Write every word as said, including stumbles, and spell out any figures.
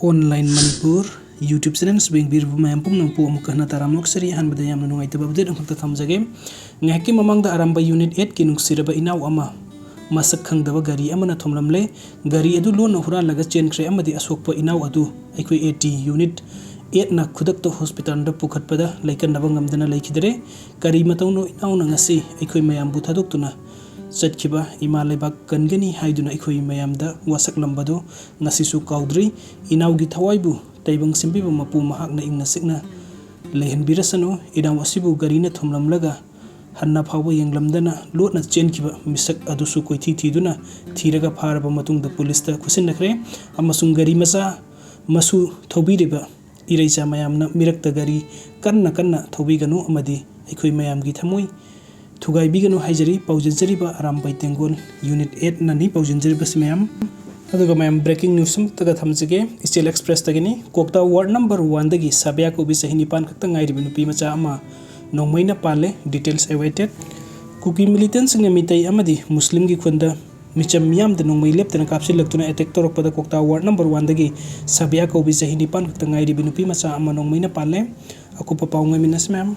Online Manipur YouTube channel ꯁꯨ ꯌꯦꯡꯕꯤꯔꯤꯕ ꯃꯌꯥꯝ ꯄꯨꯝꯅꯃꯛꯄꯨ ꯑꯃꯨꯛꯀ ꯍꯟꯅ ꯇꯔꯥꯝꯅ ꯑꯣꯛꯆꯔꯤ꯫ ꯑꯍꯥꯟꯕꯗ ꯌꯥꯝꯅ ꯅꯨꯡꯉꯥꯏꯇꯕ update ꯑꯃꯈꯛꯇ ꯊꯝꯖꯒꯦ꯫ ꯉꯥꯏꯍꯥꯛꯀꯤ ꯃꯃꯥꯡꯗ ꯑꯔꯥꯝꯕꯥꯏ Unit eight ꯀꯤ ꯅꯨꯡꯁꯤꯔꯕ ꯏꯅꯥꯎ ꯑꯃ ꯃꯁꯛ ꯈꯪꯗꯕ ꯒꯥꯔꯤ ꯑꯃꯅ ꯊꯣꯝꯂꯝꯂꯦ꯫ ꯒꯥꯔꯤ ꯑꯗꯨ ꯂꯣꯟꯅ ꯍꯨꯔꯥꯜꯂꯒ ꯆꯦꯟꯈ꯭ꯔꯦ ꯑꯃꯗꯤ ꯑꯁꯣꯛꯄ ꯏꯅꯥꯎ ꯑꯗꯨ ꯑꯩꯈꯣꯏ AT Unit eight ꯅ ꯈꯨꯗꯛꯇ hospital ꯗ ꯄꯨꯈꯠꯄꯗ ꯂꯥꯏꯀꯠꯅꯕ ꯉꯝꯗꯅ ꯂꯩꯈꯤꯗ꯭ꯔꯦ꯫ ꯀꯔꯤ ꯃꯇꯧꯅꯣ ꯏꯅꯥꯎꯅ ꯉꯁꯤ ꯑꯩꯈꯣꯏ ꯃꯌꯥꯝꯕꯨ ꯊꯥꯗꯣꯛꯇꯨꯅ ꯆꯠꯈꯤꯕ? ꯏꯃꯥ ꯂꯩꯕꯥꯛ ꯀꯟꯒꯅꯤ ꯍꯥꯏꯗꯨꯅ ꯑꯩꯈꯣꯏ ꯃꯌꯥꯝꯗ ꯋꯥꯁꯛꯂꯝꯕꯗꯨ ꯉꯁꯤꯁꯨ ꯀꯥꯎꯗ꯭ꯔꯤ꯫ ꯏꯅꯥꯎꯒꯤ ꯊꯋꯥꯏꯕꯨ ꯇꯥꯏꯕꯪ ꯁꯦꯝꯕꯤꯕ ꯃꯄꯨ ꯃꯍꯥꯛꯅ ꯏꯪꯅ ꯆꯤꯛꯅ ꯂꯩꯍꯟꯕꯤꯔꯁꯅꯨ꯫ ꯏꯅꯥꯎ ꯑꯁꯤꯕꯨ ꯒꯥꯔꯤꯅ ꯊꯣꯝꯂꯝꯂꯒ ꯍꯟꯅ ꯐꯥꯎꯕ ꯌꯦꯡꯂꯝꯗꯅ ꯂꯣꯠꯅ ꯆꯦꯟꯈꯤꯕ ꯃꯤꯁꯛ ꯑꯗꯨꯁꯨ ꯀꯣꯏꯊꯤ ꯊꯤꯗꯨꯅ ꯊꯤꯔꯒ ꯐꯥꯔꯕ ꯃꯇꯨꯡꯗ ꯄꯨꯂꯤꯁꯇ ꯈꯨꯠꯁꯤꯟꯅꯈ꯭ꯔꯦ꯫ ꯑꯃꯁꯨꯡ ꯒꯥꯔꯤ ꯃꯆꯥ ꯃꯁꯨ ꯊꯧꯕꯤꯔꯤꯕ ꯏꯔꯩꯆꯥ ꯃꯌꯥꯝꯅ ꯃꯤꯔꯛꯇ ꯒꯥꯔꯤ ꯀꯟꯅ ꯀꯟꯅ ꯊꯧꯕꯤꯒꯅꯨ ꯑꯃꯗꯤ ꯑꯩꯈꯣꯏ ꯃꯌꯥꯝꯒꯤ ꯊꯃꯣꯏ ꯊꯨꯒꯥꯏꯕꯤꯒꯅꯨ ꯍꯥꯏꯖꯔꯤ꯫ ꯄꯥꯎꯖꯦꯟꯖꯔꯤꯕ ꯑꯔꯥꯝꯕꯥꯏ ꯇꯦꯡꯒꯣꯜ Unit eight ꯅꯅꯤ ꯄꯥꯎꯖꯦꯟꯖꯔꯤꯕꯁꯤ ꯃꯌꯥꯝ꯫ ꯑꯗꯨꯒ ꯃꯌꯥꯝ breaking news ꯑꯃꯠꯇꯒ ꯊꯝꯖꯒꯦ꯫ ꯏꯆꯦꯜ Express ꯇꯒꯤꯅꯤ꯫ ꯀꯣꯛꯇꯥ ward number one ꯗꯒꯤ ꯁꯥꯕꯤꯌꯥ ꯀꯧꯕꯤ ꯆꯍꯤ ꯅꯤꯄꯥꯟ ꯈꯛꯇ ꯉꯥꯏꯔꯤꯕ ꯅꯨꯄꯤ ꯃꯆꯥ ꯑꯃ ꯅꯣꯡꯃꯩꯅ ꯄꯥꯜꯂꯦ꯫ Details awaited꯫ ꯀꯨꯀꯤ militant ꯁꯤꯡꯅ ꯃꯤꯇꯩ ꯑꯃꯗꯤ ꯃꯨꯁꯂꯤꯝꯒꯤ ꯈꯨꯟꯗ ꯃꯤꯆꯝ ꯃꯤꯌꯥꯝꯗ ꯅꯣꯡꯃꯩ ꯂꯦꯞꯇꯅ ꯀꯥꯞꯁꯤꯜꯂꯛꯇꯨꯅ attack ꯇꯧꯔꯛꯄꯗ ꯀꯣꯛꯇꯥ ward number one ꯗꯒꯤ ꯁꯥꯕꯤꯌꯥ ꯀꯧꯕꯤ ꯆꯍꯤ ꯅꯤꯄꯥꯟ ꯈꯛꯇ ꯉꯥꯏꯔꯤꯕ ꯅꯨꯄꯤ ꯃꯆꯥ ꯑꯃ ꯅꯣꯡꯃꯩꯅ ꯄꯥꯜꯂꯦ꯫ ꯑꯀꯨꯞꯄ ꯄꯥꯎ ꯉꯥꯏꯃꯤꯟꯅꯁꯤ ꯃꯌꯥꯝ꯫